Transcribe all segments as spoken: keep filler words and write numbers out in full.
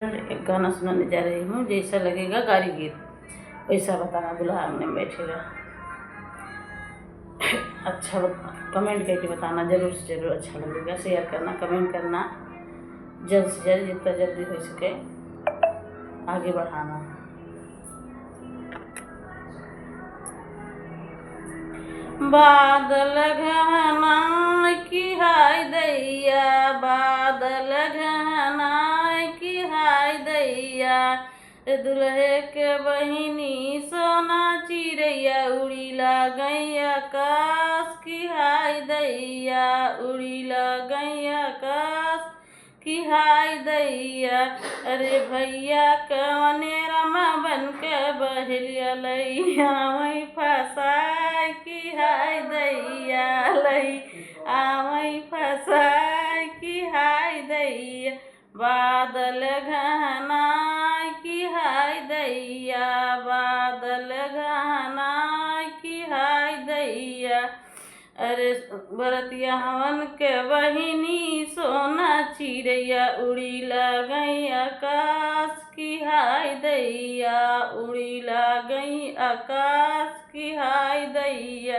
एक गाना सुनाने जा रही हूँ, जैसा लगेगा गारी गीत, वैसा बताना, दूल्हा आंगन में बैठेगा। अच्छा बत-, comment करके बताना, जरूर से जरूर अच्छा लगेगा। Share करना, comment करना, जल्द से जल्द, जितना जल्दी हो सके आगे बढ़ाना। बादल घना कि हाय दैया, बादल घना कि हाय दैया, ए दुल्हे के बहिनी सोना चिरैया, उड़ी लागैं आकाश कि हाय दैया, उड़ी लागैं आकाश कि हाय दैया। अरे भैया कवने रमा बन के बहेलिया लई आवैं फसाय कि हाय दैया, लई आवैं फसाय कि हाय दैया। बादल घना कि हाय दैया, बादल घना कि हाय दैया। अरे बरतिया हवन के बहिनी सोना चिरैया, उड़ी लागैं आकाश कि हाय दैया, उड़ी लागैं आकाश कि हाय दैया।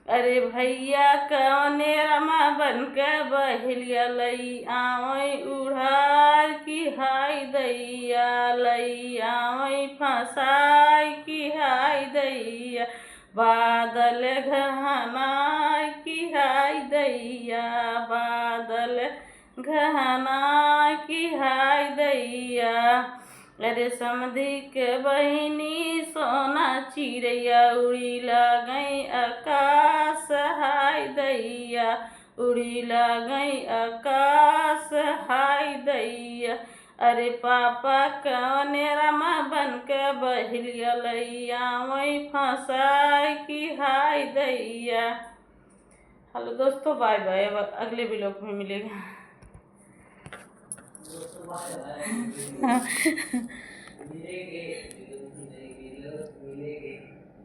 अरे भैया कवने रमा बन के बहेलिया लई आवैं उड़ार कि हाय दैया, लई आवैं फसाय कि हाय दैया। बादल घना कि हाय दैया, बादल घना कि हाय दैया। अरे समधी के बहिनी सोना चिरैया, उड़ी लागैं आकाश हाय दैया, उड़ी लागैं आकाश हाय दैया। अरे पापा कवने रमा बन के बहेलिया लई आवैं फसाय कि हाय दैया। Hello दोस्तों, bye bye, अब अगले vlog में मिलेगा।